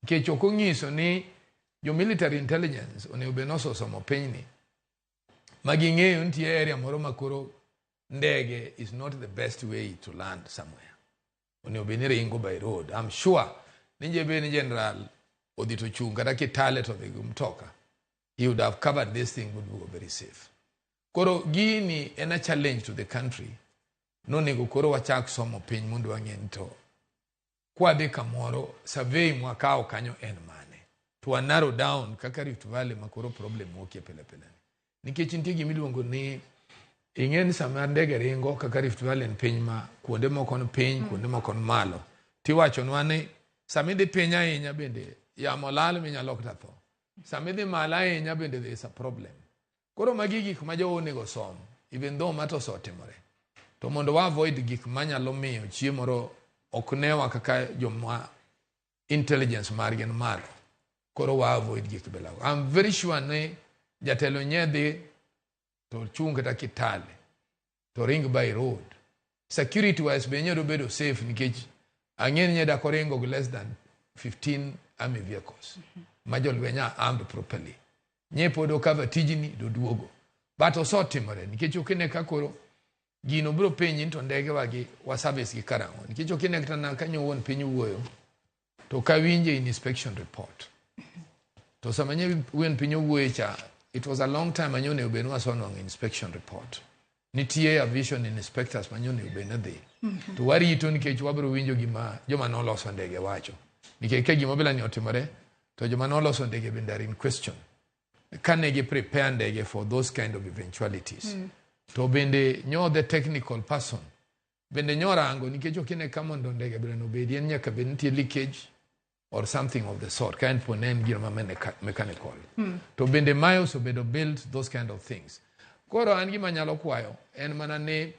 Nikech ok onyiso ni jo military intelligence onego bed ni osomo pinyni ma ging'eyo nitie area moro ma koro ndege is not the best way to land somewhere. Onego bed ni ringo by road. I'm sure ni jebe ni general odhi to chung' kata Kitale to odhi gi mtoka. He would have covered this thing would go very safe. Koro gini en a challenge to the country. Nonego koro wachak somo piny mondo wang'e ni to kwadhi kamoro survey mwakawo kanyo en mane to wa narrow down kaka Rift Valley ma koro problem wuokie pile pile ni. Nikech nitie gima iluongo ni ing'e ni sama ndege ringo kaka Rift Valley en piny ma kuonde moko ni piny kuonde moko ni malo tiwachonwa ni sama idhi piny ahinya bende yamo lal minyalo kata tho sama idhi malo ahinya bende there is a problem. Koro magi gik ma jowa onego som even though ma to osetimore to mondo wa avoid gik manyalo miyo chieng' moro ok newa kaka joma intelligence margi ni malo koro wa avoid gik bilago. I'm very sure ni jatelo nye dhi to chung' kata Kitale to ring by road. Security wise be nyalo bedo safe nikech ang'e ni nyeda koringo gi less than 15 army vehicles ma jolweny are armed properly. Nye pod okava tijni to duogo. But osetimore nikech ok ine ka koro gino biro penji ni to ndege wagi wa service gi karang'o nikech ok ine kata na kanyo wuon piny wuoyo to kawinje in inspection report to sama nye wuon piny owuoye cha it was a long time anyo onego bed ni wasenwang'o inspection report. Nitie aviation inspectors manyo onego bed ni dhi to warito nikech wabiro winjo gima joma noloso ndege wacho nikech ka gima bila ni otimore to joma noloso ndege bende are in question kane gi prepare ndege for those kind of eventualities. To bende nyo the technical person bende nyo rango nikech ok ine ka mondo ndege bila no obedi en nyaka bed nitie leakage or something of the sort ka en po ne en gino ma mechanical. To bende mae osebedo built those kind of things. Koro an gima anyalo kwayo en mana ni